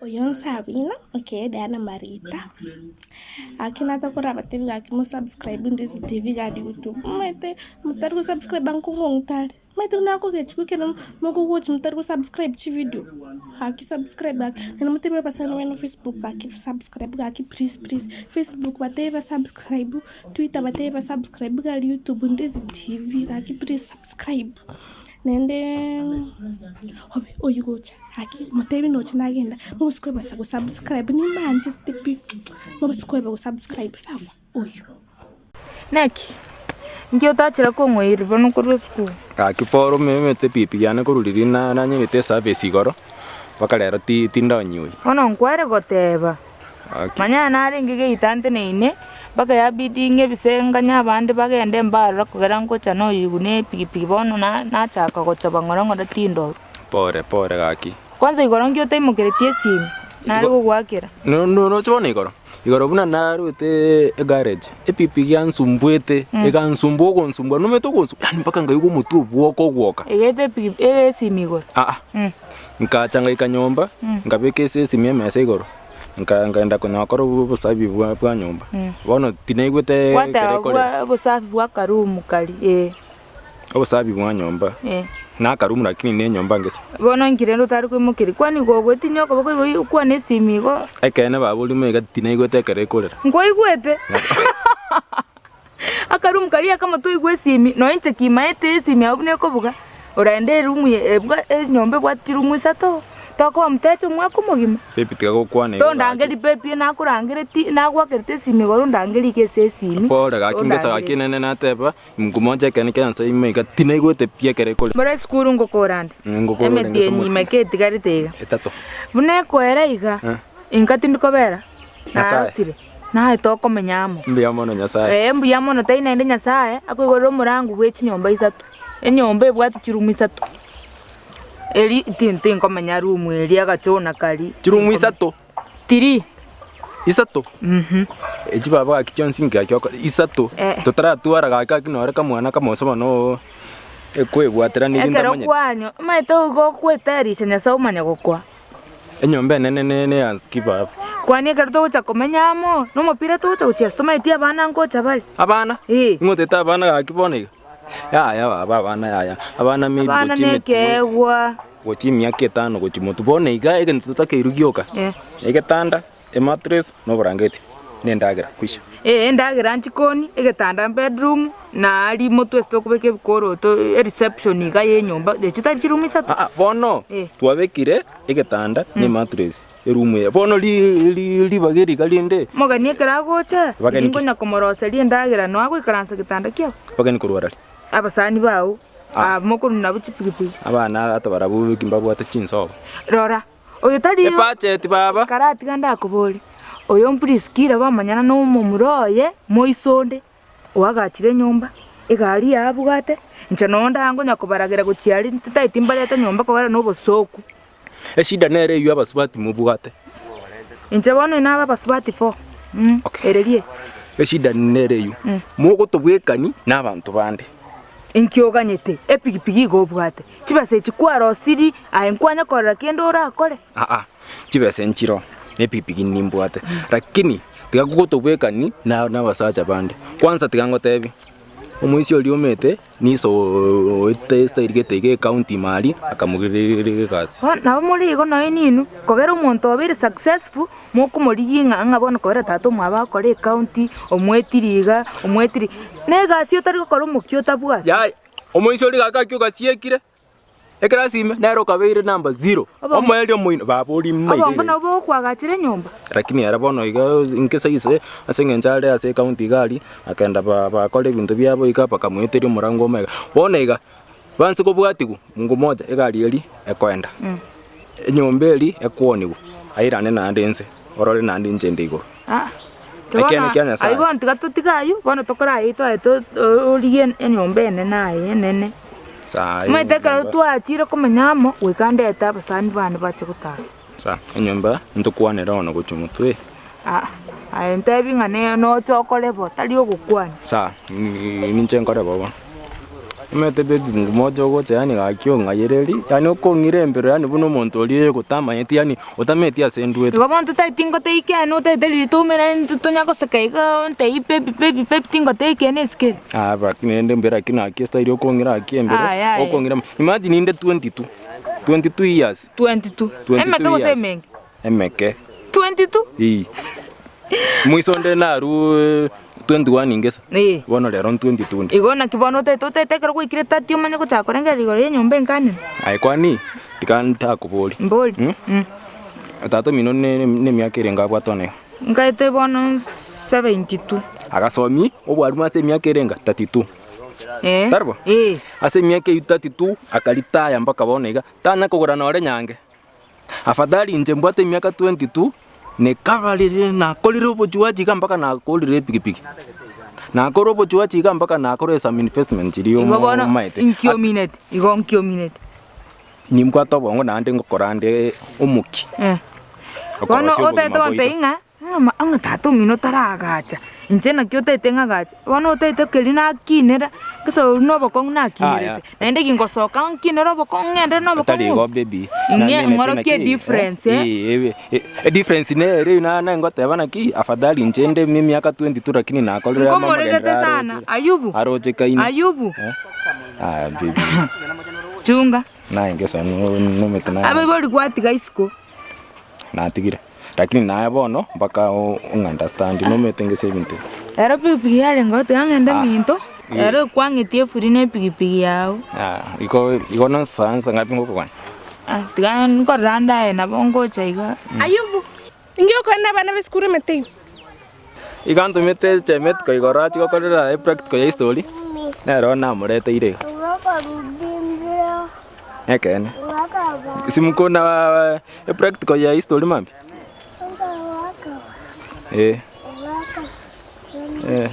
Oyo Nsabina, okay Diana Marita, gaki nataka korabatebi gaki mo subscribe Ndizi TV gari YouTube, omanyete motari go subscribe nkong'u ntare, omanyete buna akogechigwa ekero mokogochi motari go subscribe chividio, gaki subscribe gaki, naende motebie abasani baino Facebook gaki subscribe gaki please please, Facebook batebie ba subscribe, Twitter batebie ba subscribe gari YouTube Ndizi TV gaki please subscribe, naende obe oywo gocha. Gaki motebi noche nagenda, mobose koebasa go subscribe nimanchete pi, mobose koeba go subscribe sawa oywo. Naki, inki otachera kong'oiria bono korwa esukuru? Gaki Paul omemete epipi yane korwa riria na nanyegete eservice igoro, mpaka rero ti tindonyiwa. Bono nkware goteba, Gaki. manya narenge geita nteneine, mpaka yabidi ng'ebise nganye abande bagende mbarora kogera ngocha noyoigwa na epigipigi bono na nachaka gochoba ng'ora ng'ora tindorwa. Pore pore gaki. Kwanza igoro nki otaimokeretie esimi nare gogoakera. Noroche bono igoro, igoro buna narwete egarage, epikipiki yansumbuete, egansumbua ogonsumbua nomanyete ogonsumbua yaani mpaka nkaigwa omotwe obwoka ogwoka. Egete epikipiki esimi igoro. Aa, nkacha ngaika nyomba, nkabeka ase esimi emesa igoro, nka nkaenda konya gokora obosafi bwa bwa nyomba. Bono tinaigwete ekere Gwateba korera. bwa obosafi bwa akarumu karia eh. Obosafi bwa nyomba, na akarumu lakini ne enyomba ngese. Bono inki rende otare koimokeria? Kwani gogoetinyia okoboko igo okwane esimi igo? Ekeene baba orimo iga tinaigwete ekero ekorera. Nkoigwete? Akarumu karia akamo toigwe esimi, nonya inche kimaete esimi abwo buna ekobuga, oraende erumu ye ebwa enyomba ebwate chirumu isato, tokoba mtecha omwaka omogima. Baby tiga gokwana igo gaki. Tondangeri baby nakorangereti nagoakerete esimi igoro ondangerie iga ase esimi, Pore gaki ngesa gaki ondangerie. nene nateba. Nkomocha ekeene kia Nyasae ime iga, tinaigwete pi ekero ekore. Mbore esukuru ngokora nde, Ngokora ore emetienyi ngesomo ime ki etigarete iga. Etato. Buna ekoera iga, Eh. inka tindi kobera, Nyasae. narosire, naye tokomenya amo. Mbuya mono Nyasae. Ee, mbuya mono tari naende Nyasae akoigorera omorango bwe chinyomba isato, enyomba ebwate chirumu isato, eri tin tinkomenya room eria agachona karia. Chirumu isato. Tiri. Isato. Echi baba gaki chionsi inki gaki okora isato. Eh. Totaratwara gaki gaki nore kamwana kamosa bono ekwebwaterania Ekero ntamanyeti. kwanywa, omanyete igo okwetayarisha Nyasae omanye gokwa. Enyomba enene ne ne yansiki baba. Kwani ekero togocha komenya amo, na omopira togocha gochiesa tomaeti abana ngocha bare. Abana? Eh. Ing'o otete abana gaki bono iga? Yaya baba abana yaya, abana maybe Abana gochia emeti nekeegwa. gochia emiaka etano gochia motwe. Bono iga egento totakeirwe gioka, Eh. egetanda, emattress, na oborangeti, na endagera, kwisha. Ee, endagera nchikoni, egetanda bedroom, na aria motwe ase tokobeka ebikoroto, ereception iga ya enyomba, echio tari chiroom isato? Aa, bono Eh. twabekire egetanda na emattress eroom eye. Bono ri- ri- ribaga eri iga rinde, Omogeni ekero agocha, Abageni ki? ngonya komoroseria endagera noe agoikaransa getanda kiao. Abageni korwa arari. Abasani bao, Ah. aba mokorwa nabwo chipigipigi. Abana ata barabwo mbabwate chinsobo. Rora, oyo tari Ebacheti baba. Karatiga ndakoborie, oyo Priskila bamanyana nomomura oye moiso onde, oagachire enyomba, egari yabwate, inche noo ndangonya kobaragera gochia aria ntitaeti mbarete nyomba kogera nobosooku. Eshida nere eywo abasubati mobwate. Inche bono inabe abasubati fo, Okay. ererie. Eshida nere eywo, mogotobwekani na abanto bande. Inki oganyete? Epigipigi igo obwate. Chibesa echi kwarosirie, aye nkwanya korora kende orakore? Aa, chibesa nchiroo, na epigipigi nimbwate, lakini tiga gotobwekani na nabasacha bande. Kwanza tiga ngotebie, omoisia oria omete niso oete estyle gete iga ecounty ime aria, akamogirereria egasi. Bono nabo more igo nonya ninwe, kogera omonto obeire successful, mokomorigia ng'a ng'a bono kogera tata omwabo agokora ecounty, omwetiri iga, omwetiri, na egasi otari gokora omokia otabwati. Yaya, omoisia oria gaki akio ogasiekire, ekerasi ime, nere okabeire number zero, omoerio omoino, baba oria ime iga Obongo iga. nabo bogokwagachera enyomba. Lakini ere bono iga inke saise, ase eng'encho are ase ecounty iga aria, akenda ba bakora ebinto biabo iga bakamoeteria omorango omo iga. Bono iga, banse kobwatigwa, mungu moja, egari eria ekoenda, enyomba eria ekwonigwa, airane naende inse, orore naende inche inde igoro. Ah, Ekiene kia Nyasae. Ayio bono tiga totige ayio, bono tokore ayio twaye to origie enyomba enene aye enene. Saa Omanyete ekero twachire komenya amo, goika ndete abasani bane bache gotara. Saa enyomba ntokwanere ono gochia motwe. Aa, aye ntebi ng'a ne noche okore bo, tari ogokwania. Saa ninche nkore bo bono. Omanyete baby moja ogocha yaani gaki ong'ayereria, yaani okong'ira embero yaani buna omonto oria oyogotamanyeti yaani otamanyeti ase ndwete. Igo bono totari tingotebia ekiagera otagete riria toumerane intwe tonya goseka iga ontebie baby baby baby tingotebia ekiagera nesike ere. Aa lakini rende mbere lakini gaki estyle okong'ira gaki embero, Aya aya. okong'ira imagine inde 22, 22 years. 22, 22 emeke gose years. emenge? Emeke. 22? Eeh. Moiso onde narue 21 ingesa. Ee. Bono rero 22 nde. Igo naki bono otaete otaete ekero gwaikire 30 omanye gochaka korengereria igoro ya enyomba enkanene. Aye kwani, tiga ntakoborie. Mbori. Mm? Mm. Tata omino ne ne emiaka erenge abwate one iga? Nkaete bono 72. Agasomia obwarimu ase emiaka erenge 32. Eh. Tari bo? Ee. Ase emiaka eyio 32 akaritaya mpaka bono iga, tanya kogora nore nyange. Afadhali inche mbwate emiaka 22, nekabarire nakorire obochuachi iga mpaka nakorire epikipiki. Nakora obochuachi iga mpaka nakora some investment chiria Igo bono omaete. inki omineti? Igo nki omineti? Nimbwate obongo naende ngokora nde omokia. Eh. Bono Okorosia otagete obogima gontebia bwaito. ng'a ng'a ng'a tata omino taragacha, inche naki otagete ng'agache, bono otagete keria nakinera, gose oria na obokong'u nakinerete, naende gingosoka nkinere obokong'u ng'endere na Tari obokong'u igo obo. baby, Ng'e namenyete ng'orokie naki, edifference eh. eh, eh, edifference nere eyio na ngoteba naki, afadhali inche nde emiaka 22 lakini nakorire amo Nkomoregete amagenderero sana, aroche Ayubu, arochekaine. Ayubu, Eh, aya baby, chunga. naye ngeso nomete naye. Abaibori gwatiga isiko. Natigire, lakini naye bono mpaka ong'understand nomanyete ngese ebinto ebi. Ero pikipiki yarenge gotiga ng'ende Ah. minto, ero ekwang'etie efuri na epikipiki yao. Ah, igo igo nonsansa ngapi ngokoganya. Ah, tiga nkorora ande aye nabo ngocha iga. Ayubu, inki okore na abana b'esukuru emete ime? Iga ntomete Chemetiko igoro achie gokorera epractical ya history, nero namoreteire iga. Ekeene. Simokona epractical ya history mambia? Eh. Eh.